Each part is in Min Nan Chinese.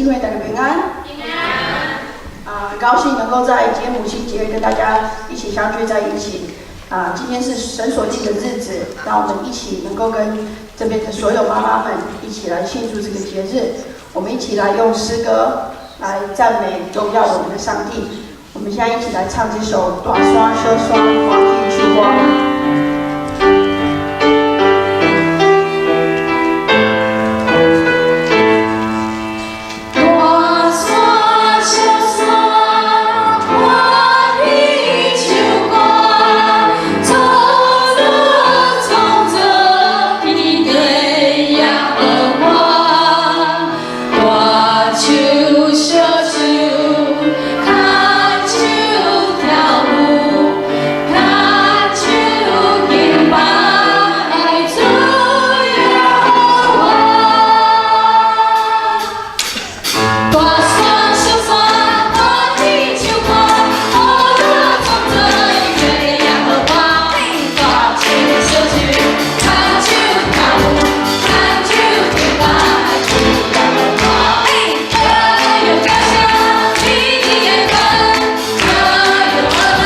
妹，大家平安。平安。啊，很高興能夠在今天母親節跟大家一起相聚在一起。啊，今天是神所定的日子，讓我們一起能夠跟這邊的所有媽媽們一起來慶祝這個節日。我們一起來用詩歌來讚美榮耀我們的上帝。我們現在一起來唱這首《大山小山歡喜唱歌》。大山小山歡喜唱歌，創造創造天地耶和華。大樹小樹牽手跳舞，牽手敬拜主耶和華。大山小山歡喜唱歌，何樂創造天地耶和華。大樹小樹牽手跳舞，牽手敬拜主耶和華。加油感謝你的恩，加油阿媽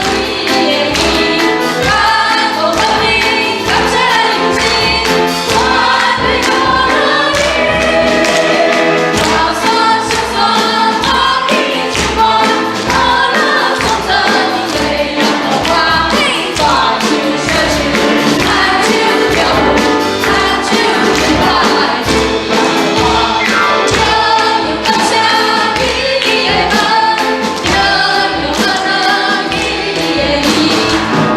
你的義，感恩和平，感謝人生，全地歌樂。大山小山歡喜唱歌，何樂創造天地耶和華。大樹小樹牽手跳舞，牽手敬拜主耶和華。加油感謝你的恩，加油阿媽你的義，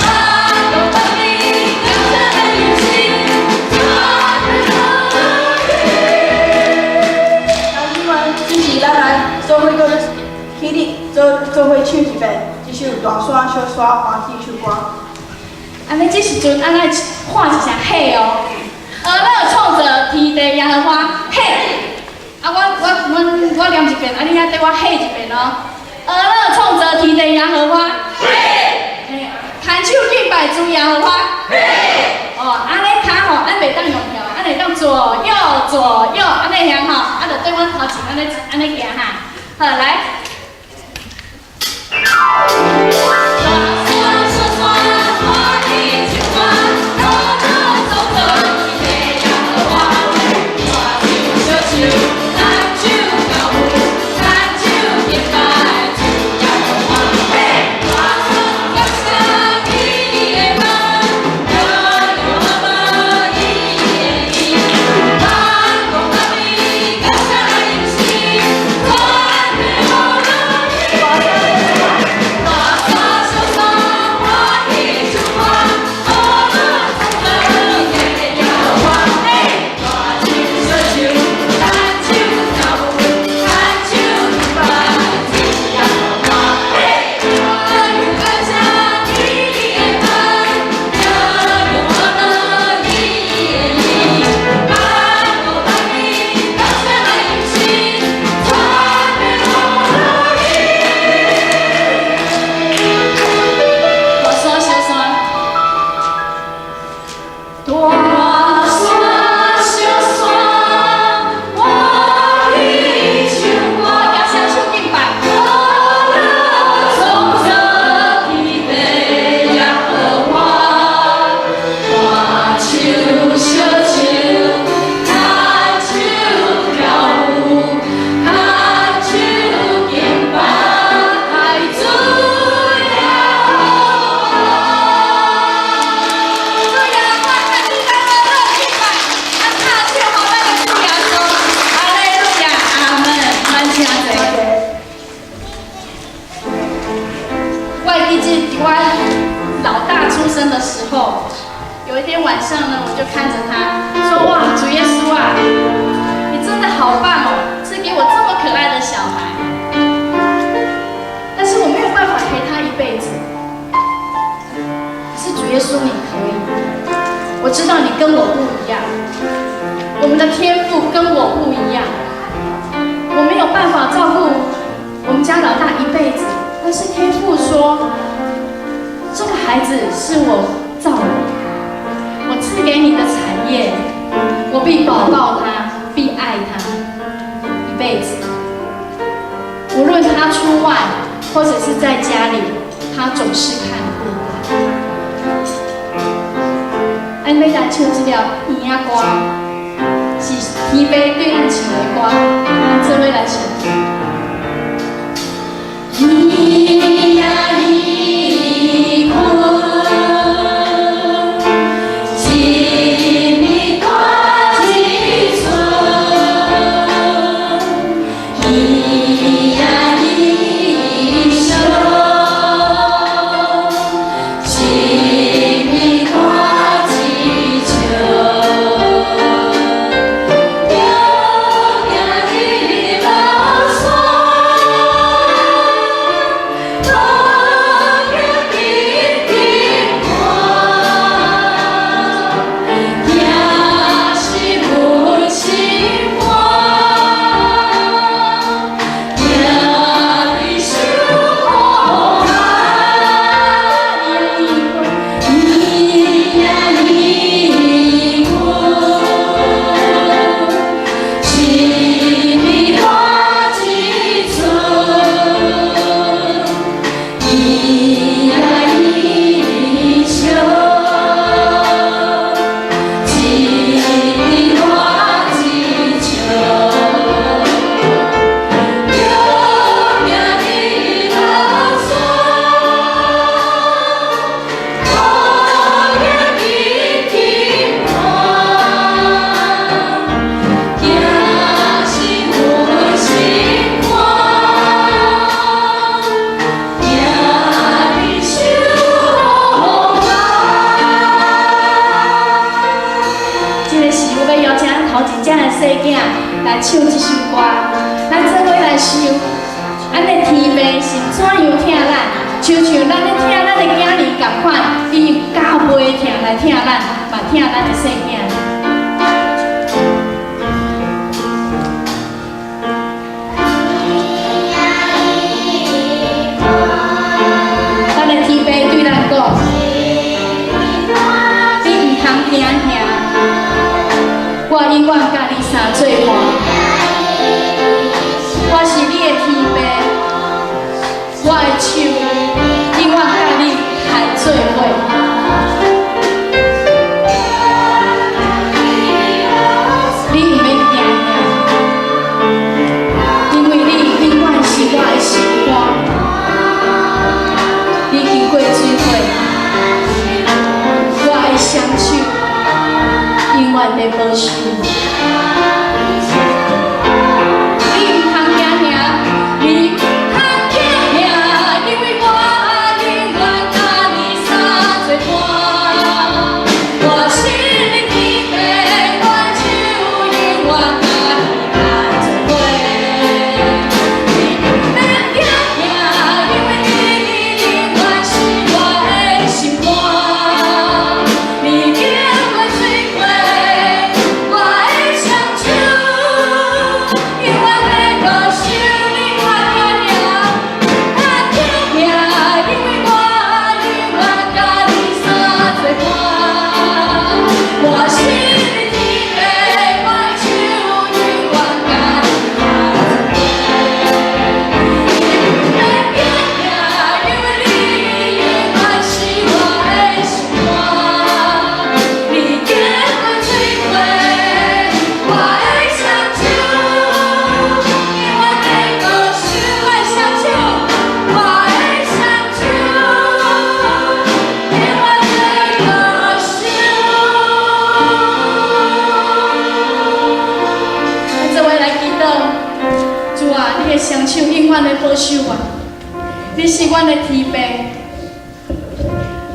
感恩和平，感謝人生，全地歌樂。來，你們這是咱來做伙閣起立，做做伙唱一遍這首《大山小山歡喜唱歌》。按呢，這時陣按呢喊一聲嘿哦，呵樂創造天地耶和華嘿，啊我我阮我念一遍，啊你遐綴我嘿一遍哦。呵樂創造天地耶和華嘿，嘿，牽手敬拜主耶和華嘿，哦，按呢跤吼，咱袂當用跳，按呢當左右左右，按呢行吼，啊就對阮頭前按呢按呢行哈，好來。大山小山歡喜唱歌，何樂創造天地耶和華。大樹小樹牽手跳舞，牽手敬拜主耶和華。大山感謝你的恩，加油阿媽你的義，感恩和平，感謝人生，全地歌樂。無論他出外或者是在家裡，他總是看顧。咱欲來唱這條嬰仔歌，是天父對咱唱的歌，咱做伙來唱。嬰仔伊睏，一暝大一寸，嬰仔伊笑，一暝大一笑。著行佇老山，無行緊緊看，疼是阮心肝，疼你受苦難。嬰仔伊睏，一暝大一寸，嬰仔伊笑，一暝大一笑。著行佇老山，無行緊緊看，疼是阮心肝，疼你受苦難。這个時，我欲邀請咱頭前遮的細囝來唱這首歌，咱做伙來想，咱的天父是怎樣疼咱，親像咱咧疼咱的囝兒仝款，伊用加倍的疼來疼咱，嘛疼咱的細囝。咱的天父對咱講：你毋通驚嚇，我永遠佮你相做伴。我是你的天父，我的手永遠佮你牽做伙。你毋免驚嚇，因為你永遠是我的心肝。你經過水火，我的雙手永遠會保守。你毋通驚嚇，你毋通驚嚇，因為我永遠佮你相做伴。我是你天父，我的手永遠佮你牽做伙。你毋免驚嚇，因為你永遠是我的心肝。你經過水火，我的雙手永遠會保守。你莫驚嚇，莫驚嚇，因為我永遠佮你相做伴。我是你天父，我的手永遠佮你牽做伙。你毋免驚嚇，因為你永遠是我的心肝。你經過水火，我的雙手永遠會保守。我的雙手，我的雙手永遠會保守。咱做伙來祈禱，主啊，你的雙手永遠咧保守我，你是阮的天父，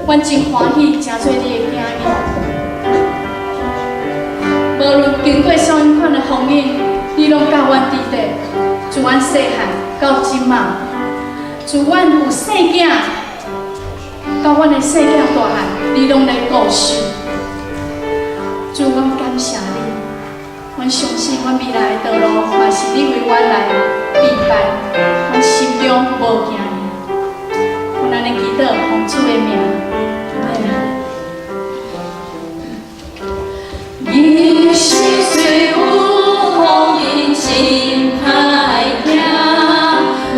阮真歡喜成做你的囝兒。無論經過啥物款的風雨，你攏佮阮佇咧。自阮細漢到這馬，自阮有細囝到阮的細囝大漢，你攏咧顧守。主，阮感謝你，阮相信阮未來的道路嘛是你為阮來預備，阮心中無驚嚇。阮按呢祈禱，奉主的名，阿們。人生雖有風雨真歹行，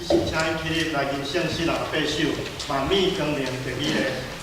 請伊起立來認聖死人的擘手，萬米光榮得美麗。